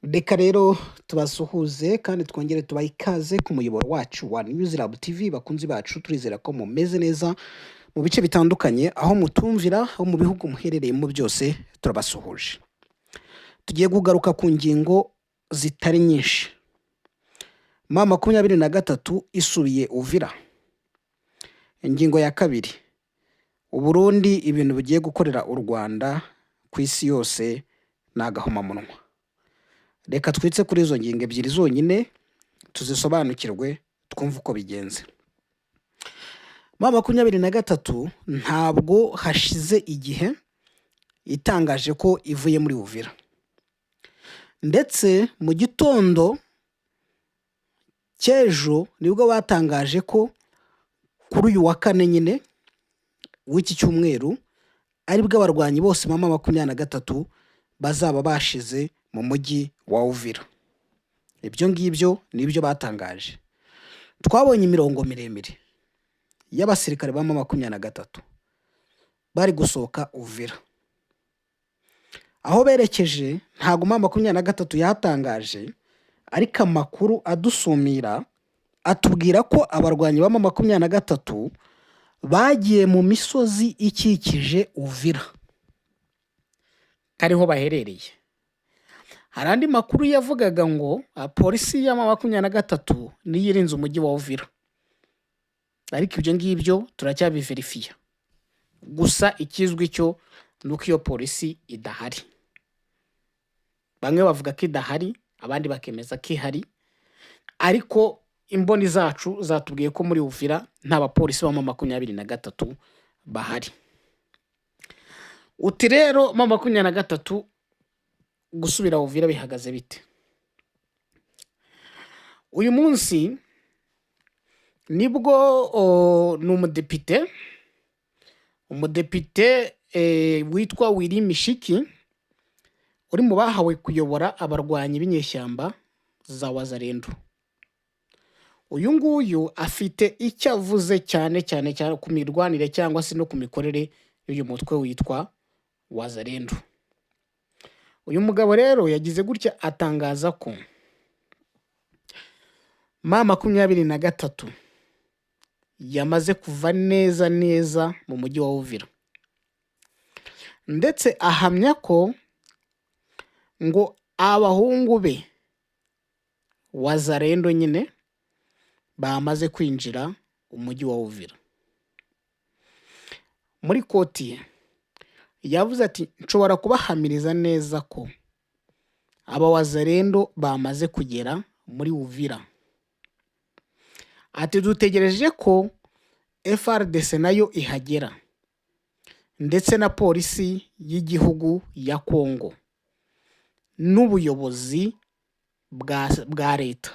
Reka rero tubasuhuze kandi twongere tubahe ikaze ku muyoboro wacu wa News Lab TV. Bakunzi bacu, turizera ko mumeze neza mu bice bitandukanye aho mutumvira, aho mu bihugu muherereyemo byose, turabasuhuje. Tugiye kugaruka ku ngingo zitari nyinshi. M23 isubiye Uvira. Ingingo ya kabiri, Uburundi ibintu bugiye gukorera u Rwanda ku isi yose ni agahomamunwa. Reka twitse kuri izo ngingo ebyiri zonyine, tuzisobanukirwe, twumve uko bigenze. M23 ntabwo hashize igihe itangaje ko ivuye muri Uvira, ndetse mu gitondo cy'ejo nibwo batangaje ko kuri uyu wa kane nyine w'iki cyumweru aribwo abarwanyi bose ba M23 bazaba bashize mu mujyi wa Uvira. Ibyo ngibyo nibyo batangaje. Twabonye imirongo miremire y'abasirikare ba M23 bari gusohoka Uvira. Aho berekeje ntabwo M23 yatangaje, ariko amakuru adusumira atubwira ko abarwanyi ba M23 bagiye mu misozi ikikije Uvira, kariho baherereye. Hari andi makuru yavugaga ngo polisi ya M23 niyo irinze umujyi wa Uvira, ariko ibyo ngibyo turacyabiverifiya. Gusa ikizwi cyo ni uko iyo polisi idahari. Bamwe bavuga ko idahari, abandi bakemeza ko ihari, ariko imboni zacu zatubwiye ko muri Uvira nta bapolisi ba M23 bahari. Uti rero M23 gusubira Uvira bihagaze bite? Uyu munsi nibwo ni umudepite witwa Willy Mishiki uri mu bahawe kuyobora abarwanyi b'inyeshyamba za Wazalendo. Uyu nguyu afite icyo avuze cyane cyane cyane ku mirwanire cyangwa se no ku mikorere y'uyu mutwe witwa Wazalendo. Uyu mugabo rero yagize gutya atangaza ko M23 yamaze kuva neza neza mu mujyi wa Uvira, ndetse ahamya ko ngo abahungu be Wazalendo nyine bamaze kwinjira umujyi wa Uvira. Muri quote ye yavuze ati: "Nshobora kubahamiriza neza ko aba Wazalendo bamaze kugera muri Uvira." Ati: "Dutegereje ko FARDC nayo ihagera ndetse na polisi y'igihugu ya Kongo n'ubuyobozi bwa leta."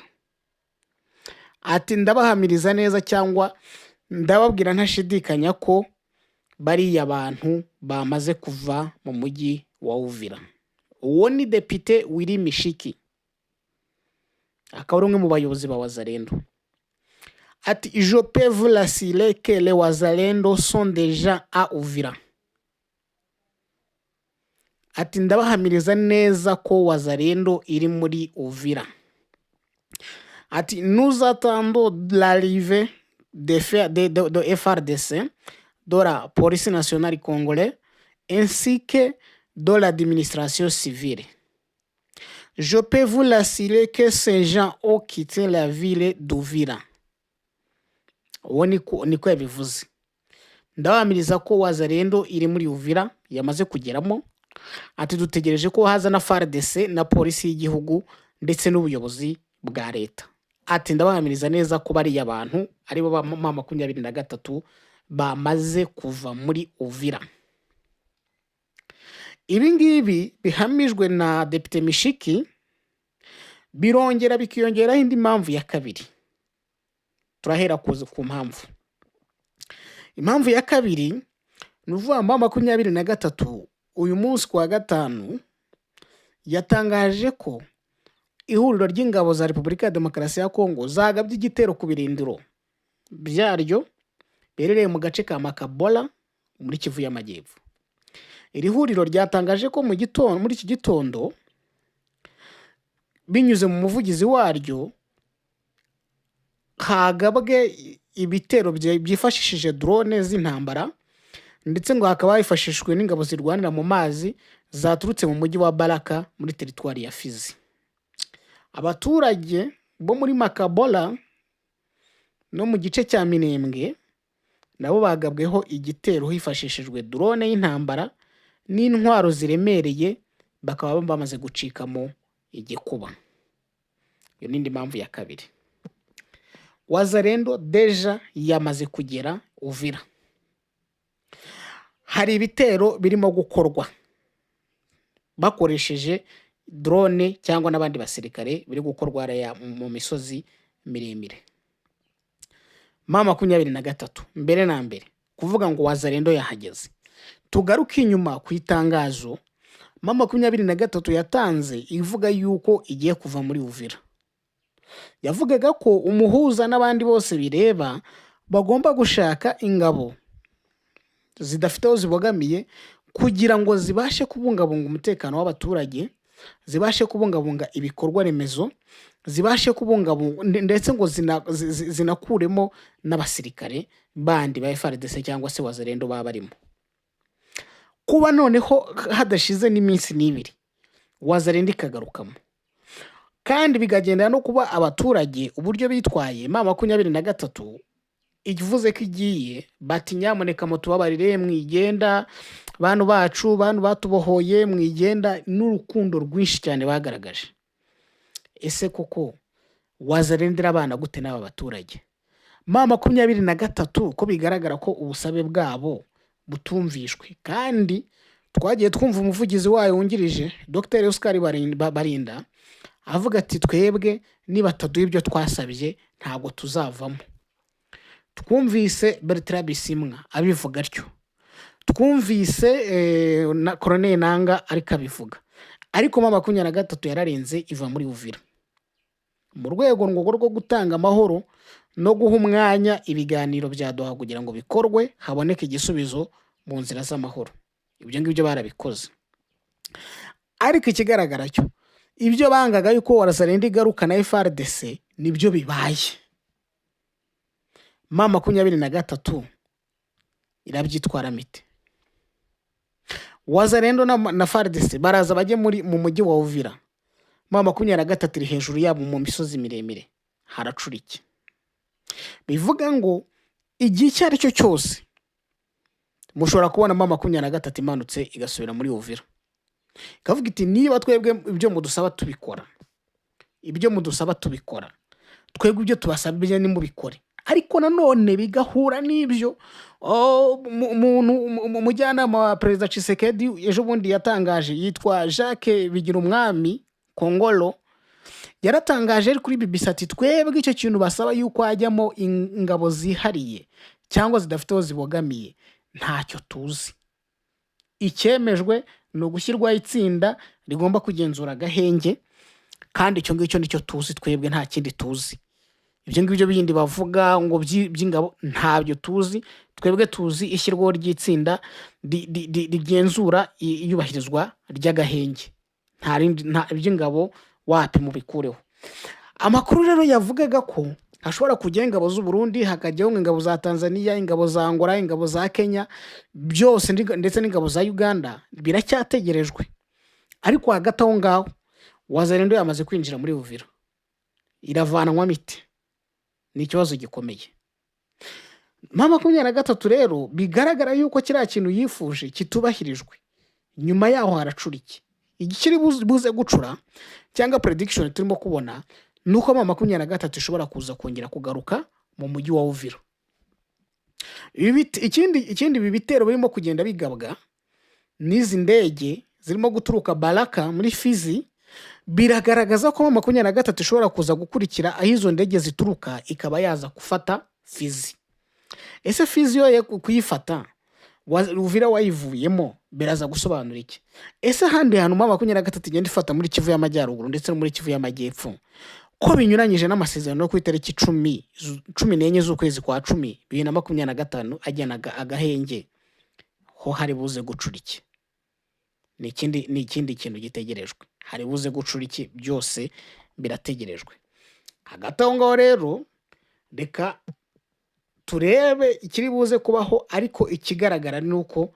Ati: "Ndabahamiriza neza cyangwa ndababwira ntashidikanya ko bariya bantu bamaze kuva mu mujyi wa Uvira." Uwo ni Depite Willy Mishiki, akaba ari umwe mu bayobozi ba Wazalendo. Ati: "Je peux vous l'assurer que les Wazalendo sont déjà à Uvira." Ati: "Ndabahamiriza neza ko Wazalendo iri muri Uvira." Ati: "Nous attendons l'arrivée de FARDC, de la police nationale congolaise ainsi que de l'administration civile. Je peux vous l'assurer que ces gens ont quitté la ville d'Uvira." Uwo niko yabivuze. Ndabahamiriza ko Wazalendo iri muri Uvira, yamaze kugeramo. Ati: "Dutegereje ko haza na FARDC na polisi y'igihugu ndetse n'ubuyobozi bwa leta." Ati: "Ndabahamiriza neza ko bariya bantu aribo ba M23 bamaze kuva muri Uvira." Ibi ngibi bihamijwe na Depite Mishiki birongera bikiyongeraho indi mpamvu ya kabiri. Turahera ku mpamvu. Impamvu ya kabiri ni ukuvuga ngo M23 uyu munsi ku wa gatanu yatangaje ko ihuriro ry'ingabo za Repubulika ya Demokarasi ya Kongo zagabye igitero ku birindiro byaryo biherereye mu gace ka Makabola muri Kivu y'Amajyepfo. Iri huriro ryatangaje ko mu gitondo, muri iki gitondo Binyuze mu muvugizi waryo, hagabwe ibitero byifashishije drone z'intambara, ndetse ngo hakaba hifashishijwe n'ingabo zirwanira mu mazi zaturutse mu mujyi wa Baraka muri teritwari ya Fizi. Abaturage bo muri Makabola no mu gice cya Minembwe nabo bagabweho igitero hifashishijwe drone y'intambara n'intwaro ziremereye, bakaba bamaze gucikamo igikuba. Iyo ni indi mpamvu ya kabiri. Wazalendo déjà yamaze kugera Uvira. Hari ibitero birimo gukorwa bakoresheje drone cyangwa n'abandi basirikare, biri gukorwa hariya mu misozi miremire. M23, mbere na mbere kuvuga ngo Wazalendo yahageze, tugaruke inyuma ku itangazo M23 yatanze ivuga yuko igiye kuva muri Uvira. Yavugaga ko umuhuza n'abandi bose bireba bagomba gushaka ingabo zidafite aho zibogamiye kugira ngo zibashe kubungabunga umutekano w'abaturage, zibashe kubungabunga ibikorwa remezo, zibashe kubungabunga ndetse ngo zinakuremo n'abasirikare bandi ba FARDC cyangwa se Wazalendo baba barimo. Kuba noneho hadashize n'iminsi n'ibiri Wazalendo ikagarukamo, kandi bikagendana no kuba abaturage uburyo bitwaye, M23 ivuze ko igiye, bati: "Nyamuneka mutubabarire, mwigenda, bantu bacu, bantu batubohoye, mwigenda," n'urukundo rwinshi cyane bagaragaje. Ese koko Wazalendo irabana gute n'aba baturage? M23, ko bigaragara ko ubusabe bwabo butumvishwe, kandi twagiye twumva umuvugizi wayo wungirije Dr Oscar Barinda avuga ati: "Twebwe nibataduha ibyo twasabye ntabwo tuzavamo." Twumvise Bertrand Bisimwa abivuga atyo, twumvise na Colonel Nanga ariko abivuga, ariko M23 yararenze iva muri Uvira mu rwego ngo rwo gutanga amahoro no guha umwanya ibiganiro bya Doha kugira ngo bikorwe, haboneke igisubizo mu nzira z'amahoro. Ibyo ngibyo barabikoze, ariko ikigaragara cyo ibyo bangaga yuko Wazalendo igaruka na FARDC nibyo bibaye. M23 irabyitwara mite? Wazalendo na FARDC baraza bajye muri mu mujyi wa Uvira, M23 iri hejuru yabo mu misozi miremire, haracura iki? Bivuga ngo igihe icyo ari cyo cyose mushobora kubona M23 imanutse igasubira muri Uvira, ikavuga iti: "Niba twebwe ibyo mudusaba tubikora, ibyo mudusaba tubikora, twebwe ibyo tubasabye nimubikore." Ariko nanone bigahura n'ibyo umuntu umujyanama wa Perezida Tshisekedi ejo bundi yatangaje yitwa Jacques Bigirumwami Kongolo, yaratangaje ari kuri BBC ati: "Twebwe icyo kintu basaba yuko hajyamo ingabo zihariye cyangwa zidafite aho zibogamiye ntacyo tuzi. Icyemejwe ni ugushyirwaho itsinda rigomba kugenzura agahenge, kandi icyo ngicyo nicyo tuzi twebwe, nta kindi tuzi. Ibyo ngibyo bindi bavuga ngo by'ingabo ntabyo tuzi. Twebwe tuzi ishyirwaho ry'itsinda rigenzura iyubahirizwa ry'agahenge. Nta rindi, nta iby'ingabo, wapi, mubikureho." Amakuru rero yavugaga ko hashobora kujyaho ingabo z'u Burundi, hakajyaho ingabo za Tanzania, ingabo za Angola, ingabo za Kenya, byose ndetse n'ingabo za Uganda, biracyategerejwe. Ariko hagati aho ngaho Wazalendo yamaze kwinjira muri Uvira, iravanwamo ite? Ni ikibazo gikomeye. M23 rero bigaragara yuko kiriya kintu yifuje kitubahirijwe. Nyuma yaho haracura iki? Igikiri buze gucura cyangwa prediction turimo kubona ni uko M23 ishobora kuza kongera kugaruka mu mujyi wa Uvira. Ikindi, ibi bitero birimo kugenda bigabwa n'izi ndege zirimo guturuka Baraka muri Fizi biragaragaza ko M23 ishobora kuza gukurikira aho izo ndege zituruka, ikaba yaza gufata Fizi. Ese Fizi yo kuyifata, Uvira wayivuyemo, biraza gusobanura iki? Ese ahandi hantu M23 igenda ifata muri Kivu y'Amajyaruguru ndetse no muri Kivu y'Amajyepfo, ko binyuranyije n'amasezerano yo ku itariki 14 z'ukwezi kwa 10 2025 agena agahenge, ho hari buze gucura iki? Ni ikindi kintu gitegerejwe. Hari buze gucura iki? Byose. Birategerejwe. Hagati aho ngaho rero, reka turebe ikiri buze kubaho, ariko ikigaragara ni uko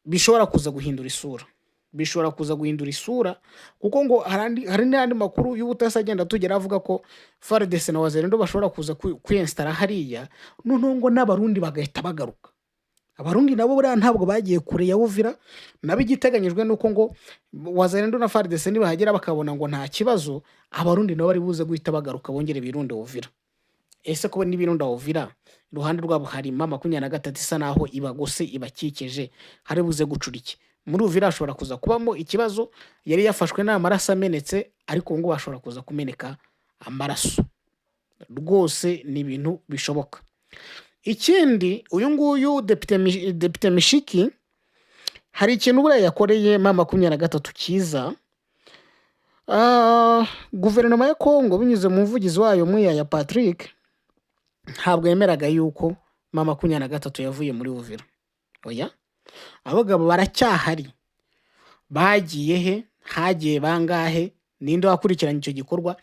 bishobora kuza guhindura isura, bishobora kuza guhindura isura, kuko ngo hari n'andi makuru y'ubutasi agenda tugera avuga ko FARDC na Wazalendo bashobora kuza kwiyensitara hariya, noneho ngo n'Abarundi bagahita bagaruka. Abarundi nabo buriya ntabwo bagiye kure ya Uvira. Nabo igiteganyijwe ni uko ngo Wazalendo na FARDC nibahagera bakabona ngo nta kibazo, Abarundi nabo bari buze guhita bagaruka bongere birunde Uvira. Ese kuba n'ibirunda Uvira, iruhande rwabo hari M23 isa naho ibagose, ibakikije, hari buze gucura iki muri Uvira? Hashobora kuza kubamo ikibazo. Yari yafashwe n'amaraso amenetse, ariko ubu ngubu hashobora kuza kumeneka amaraso rwose, ni ibintu bishoboka. Ikindi, uyu nguyu depite Mishiki, hari ikintu buriya yakoreye M23 cyiza. Guverinoma ya Kongo binyuze mu muvugizi wayo Muyaya Patrick ntabwo yemeraga yuko M23 yavuye muri Uvira. Oya, abagabo baracyahari. Bagiye he? Hagiye bangahe? Ninde wakurikiranye icyo gikorwa?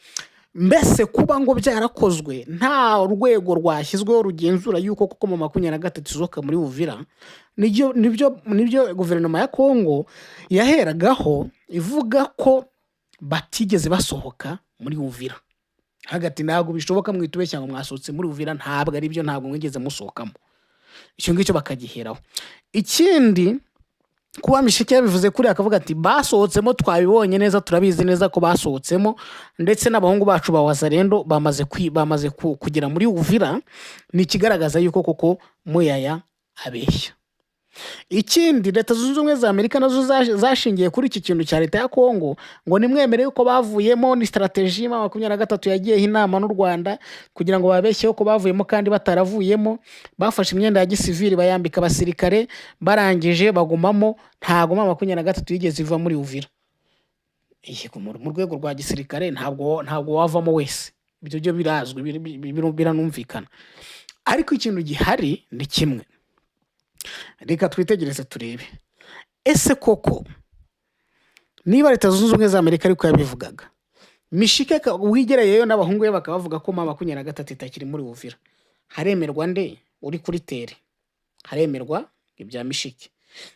Mbese kuba ngo byarakozwe nta rwego rwashyizweho rugenzura yuko koko M23 isohoka muri Uvira, nibyo guverinoma ya Kongo yaheragaho ivuga ko batigeze basohoka muri Uvira. Hagati ntabwo bishoboka, mwitubeshya ngo mwasohotse muri Uvira, ntabwo ari byo, ntabwo mwigeze musohokamo. Icyo ngicyo bakagiheraho. Ikindi, kuba Mishiki yabivuze kuriya, akavuga ati basohotsemo, twabibonye neza, turabizi neza ko basohotsemo, ndetse n'abahungu bacu ba Wazalendo bamaze kugera muri Uvira, ni ikigaragaza yuko koko Muyaya abeshya. Ikindi, Leta Zunze Ubumwe za Amerika nazo zashingiye kuri iki kintu cya leta ya Kongo ngo nimwemere yuko bavuyemo, ni stratégie M23 yagiyeho inama n'u Rwanda kugira ngo babeshyeho ko bavuyemo kandi bataravuyemo. Bafashe imyenda ya gisivili bayambika abasirikare, barangije bagumamo. Ntago M23 yigeze iva muri Uvira. Yego, mu rwego rwa gisirikare ntabwo wavamo wese, ibyo byo birazwi, biranumvikana. Ariko ikintu gihari ni kimwe, reka twitegereze turebe. Ese koko niba Leta Zunze Ubumwe za Amerika ariko yabivugaga, Mishike wigereyeyo n'abahungu be bakaba bavuga ko M23 itakiri muri Uvira, haremerwa nde uri kuri terrain? Haremerwa ibya Mishike.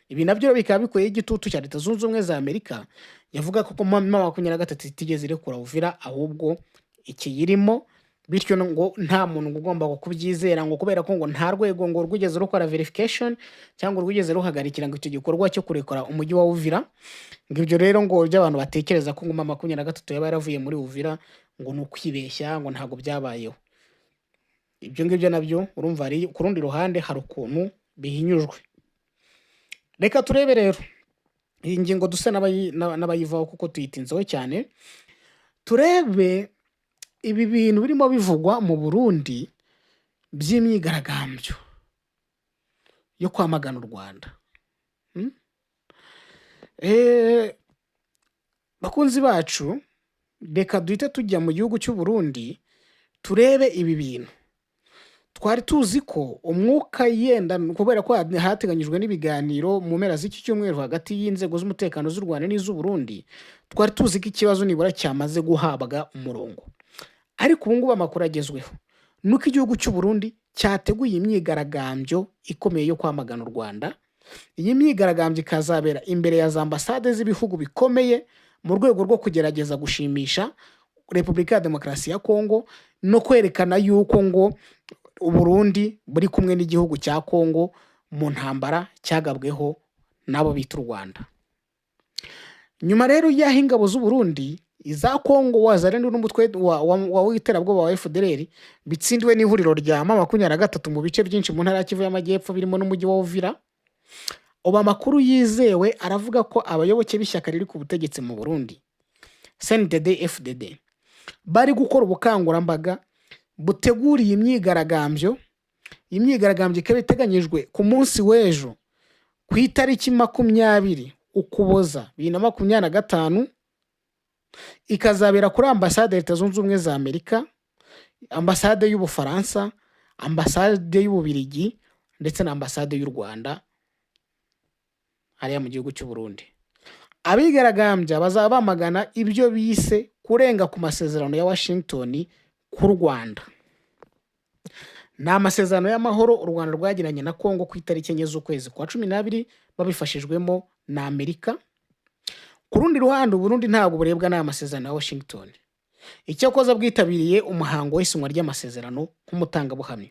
Ibi nabyo bikaba bikuyeho igitutu cya Leta Zunze Ubumwe za Amerika yavuga ko M23 itigeze irekura Uvira, ahubwo ikiyirimo, bityo ngo nta muntu ugomba kubyizera, ngo kubera ko ngo nta rwego ngo rwigeze rukora verification cyangwa rwigeze ruhagarikira ngo icyo gikorwa cyo kurekura umujyi wa Uvira. Ngo ibyo rero ngo by'abantu batekereza ko ngo M23 yaba yaravuye muri Uvira ngo ni ukwibeshya, ngo ntabwo byabayeho. Ibyo ngibyo nabyo urumva ari ku rundi ruhande hari ukuntu bihinyujwe. Reka turebe rero iyi ngingo, dusa n'abayivaho kuko tuyitinzeho cyane. Turebe ibi bintu birimo bivugwa mu Burundi by'imyigaragambyo yo kwamagana u Rwanda. Bakunzi bacu, reka duhite tujya mu gihugu cy'u Burundi turebe ibi bintu. Twari tuzi ko umwuka yenda, kubera ko hateganyijwe n'ibiganiro mu mpera z'iki cyumweru hagati y'inzego z'umutekano z'u Rwanda n'iz'u Burundi, twari tuzi ko ikibazo nibura cyamaze guhabwa umurongo. Ariko ubu ngubu amakuru agezweho ni uko igihugu cy'u Burundi cyateguye imyigaragambyo ikomeye yo kwamagana u Rwanda. Iyi myigaragambyo ikazabera imbere ya za ambasade z'ibihugu bikomeye mu rwego rwo kugerageza gushimisha Repubulika ya Demokarasi ya Kongo no kwerekana yuko ngo Uburundi buri kumwe n'igihugu cya Kongo mu ntambara cyagabweho n'abo bita u Rwanda. Nyuma rero y'aho ingabo z'u Burundi, iza Kongo, Wazalendo n'umutwe w'iterabwoba wa FDLR bitsindiwe n'ihuriro rya M23 mu bice byinshi mu ntara ya Kivu y'Amajyepfo birimo n'umujyi wa Uvira, ubu amakuru yizewe aravuga ko abayoboke b'ishyaka riri ku butegetsi mu Burundi, CNDD FDD, bari gukora ubukangurambaga buteguriye imyigaragambyo. Iyi myigaragambyo ikaba iteganyijwe ku munsi w'ejo ku itariki 20 Ukuboza 2025, ikazabera kuri ambasade ya Leta Zunze Ubumwe za Amerika, ambasade y'Ubufaransa, ambasade y'Ububirigi ndetse na ambasade y'u Rwanda hariya mu gihugu cy'u Burundi. Abigaragambya bazaba bamagana ibyo bise kurenga ku masezerano ya Washington ku Rwanda. Ni amasezerano y'amahoro u Rwanda rwagiranye na Kongo ku itariki 4 z'ukwezi kwa 12, babifashijwemo na Amerika. Ku rundi ruhande, Uburundi ntabwo burebwa n'aya masezerano ya Washington. Icyakoza bwitabiriye umuhango w'isinywa ry'amasezerano nk'umutangabuhamya.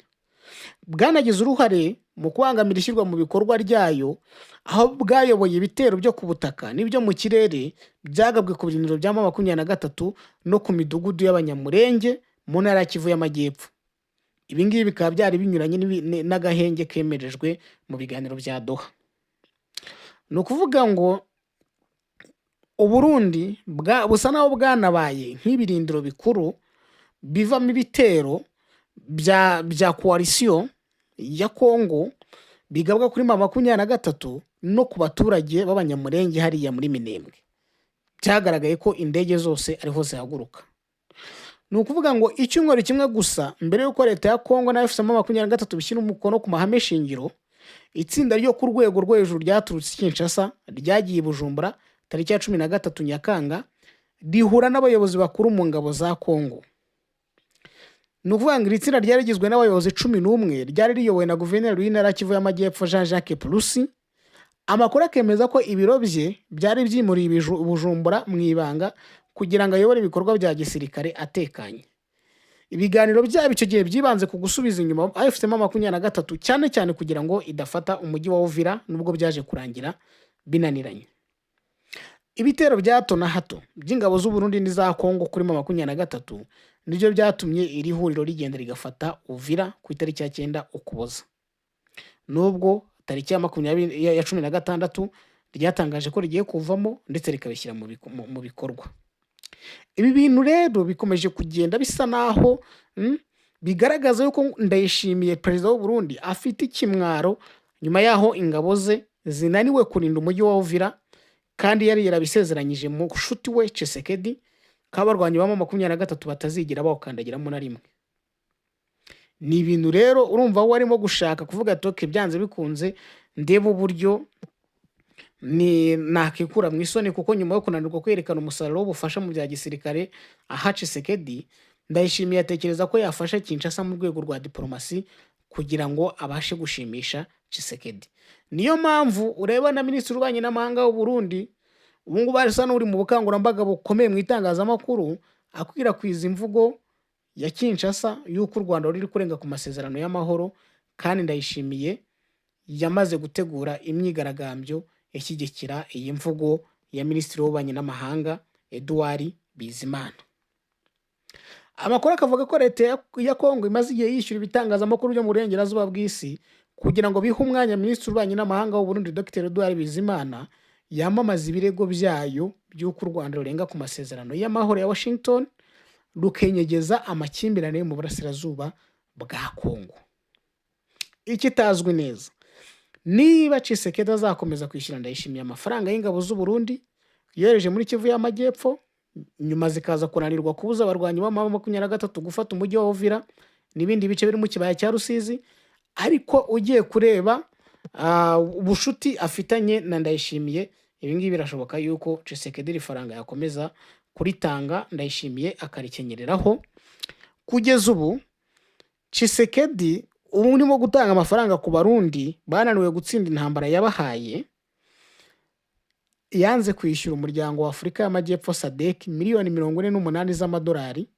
Bwanagize uruhare mu kubangamira ishyirwa mu bikorwa ryayo, aho bwayoboye ibitero byo ku butaka n'ibyo mu kirere byagabwe ku birindiro bya M23 no ku midugudu y'Abanyamurenge mu ntara ya Kivu y'Amajyepfo. Ibi ngibi bikaba byari binyuranye n'agahenge kemerejwe mu biganiro bya Doha. Ni ukuvuga ngo Uburundi busa naho bwanabaye nk'ibirindiro bikuru bivamo ibitero bya coalition ya Kongo bigabwa kuri M23 no ku baturage b'Abanyamurenge hariya muri Minembwe. Byagaragaye ko indege zose ariho zihaguruka. Ni ukuvuga ngo icyumweru kimwe gusa mbere y'uko leta ya Kongo na AFC M23 bishyira umukono ku mahame shingiro, itsinda ryo ku rwego rwo hejuru ryaturutse i Kinshasa ryagiye i Bujumbura tariki ya 13 Nyakanga, rihura n'abayobozi bakuru mu ngabo za Kongo. Ni ukuvuga ngo iri tsinda ryari rigizwe n'abayobozi 11, ryari riyobowe na guverineri w'intara ya Kivu y'Amajyepfo, Jean Jacques Purusi. Amakuru akemeza ko ibiro bye byari byimuriye Bujumbura mu ibanga kugira ngo ayobore ibikorwa bya gisirikare atekanye. Ibiganiro byabo icyo gihe byibanze ku gusubiza inyuma AFC M23, cyane cyane kugira ngo idafata umujyi wa Uvira, nubwo byaje kurangira binaniranye. Ibitero bya hato na hato by'ingabo z'u Burundi n'iza Kongo kuri M23 nibyo byatumye iri huriro rigenda rigafata Uvira ku itariki ya 9 Ukuboza, nubwo tariki ya 20 ya 16 ryatangaje ko rigiye kuvamo, ndetse rikabishyira mu bikorwa. Ibi bintu rero bikomeje kugenda bisa naho bigaragaza yuko Ndayishimiye, perezida w'u Burundi, afite ikimwaro nyuma y'aho ingabo ze zinaniwe kurinda umujyi wa Uvira, kandi yari yarabisezeranyije mushuti we Tshisekedi ko abarwanyi ba M23 batazigera bawukandagiramo na rimwe. Ni ibintu rero urumva we arimo gushaka kuvuga ati: "Okay, byanze bikunze ndebe uburyo ni nakikura mu isoni," kuko nyuma yo kunanirwa kwerekana umusaruro w'ubufasha mu bya gisirikare aha Tshisekedi, Ndayishimiye atekereza ko yafasha Kinshasa mu rwego rwa diplomasi kugira ngo abashe gushimisha Tshisekedi. Niyo mpamvu ureba na minisitiri w'ububanyi n'amahanga w'u Burundi ubu ngubu asa n'uri mu bukangurambaga bukomeye mu itangazamakuru, akwirakwiza imvugo ya Kinshasa y'uko u Rwanda ruri kurenga ku masezerano y'amahoro, kandi Ndayishimiye yamaze gutegura imyigaragambyo ishyigikira iyi mvugo ya minisitiri w'ububanyi n'amahanga Edouard Bizimana. Amakuru akavuga ko leta ya Kongo imaze igihe yishyura ibitangazamakuru byo mu burengerazuba bw'isi kugira ngo bihe umwanya minisitiri w'ububanyi n'amahanga w'u Burundi, Dr Edouard Bizimana, yamamaza ibirego byayo by'uko u Rwanda rurenga ku masezerano y'amahoro ya Washington, rukenyegeza amakimbirane yo mu burasirazuba bwa Kongo. Ikitazwi neza niba Tshisekedi azakomeza kwishyura Ndayishimiye amafaranga y'ingabo z'u Burundi yohereje muri Kivu y'Amajyepfo, nyuma zikaza kunanirwa kubuza abarwanyi ba M23 gufata umujyi wa Uvira n'ibindi bice biri mu kibaya cya Rusizi. Ariko ugiye kureba ubushuti afitanye na Ndayishimiye, ibi ngibi birashoboka yuko Tshisekedi iri faranga yakomeza kuritanga, Ndayishimiye akarikenyereraho. Kugeza ubu Tshisekedi ubu urimo gutanga amafaranga ku Barundi bananiwe gutsinda intambara yabahaye, yanze kwishyura umuryango wa Afurika y'Amajyepfo SADC miliyoni 48 z'amadolari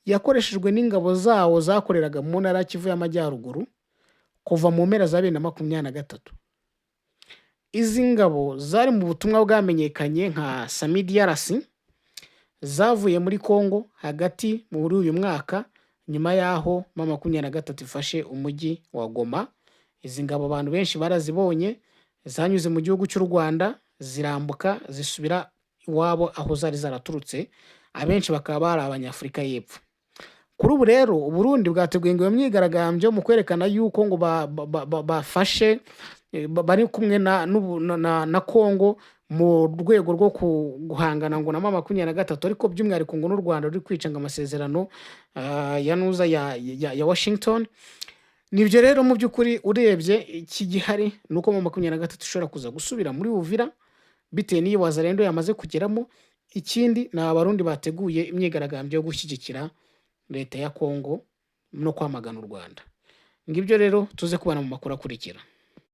yakoreshejwe n'ingabo zawo zakoreraga mu ntara ya Kivu y'Amajyaruguru kuva mu mpera za 2023. Izi ngabo zari mu butumwa bwamenyekanye nka SAMIDRC, zavuye muri Congo hagati muri uyu mwaka nyuma y'aho M23 ifashe umujyi wa Goma. Izi ngabo abantu benshi barazibonye, zanyuze mu gihugu cy'u Rwanda, zirambuka, zisubira iwabo aho zari zaraturutse, abenshi bakaba bari Abanyafurika y'Epfo. Kuri ubu rero Uburundi bwateguye ngo iyo myigaragambyo mu kwerekana yuko ngo bafashe bari kumwe na Congo mu rwego rwo guhangana ngo na M23, ariko by'umwihariko ngo n'u Rwanda ruri kwica ngo amasezerano ya nuza ya Washington. Nibyo rero, mu by'ukuri urebye iki gihari ni uko M23 ishobora kuza gusubira muri Uvira. bitewe n'iyo Wazalendo yamaze kugeramo. Ikindi ni Abarundi bateguye imyigaragambyo yo gushyigikira leta ya Kongo no kwamagana u Rwanda. Ngibyo rero, tuze kubana mu makuru akurikira.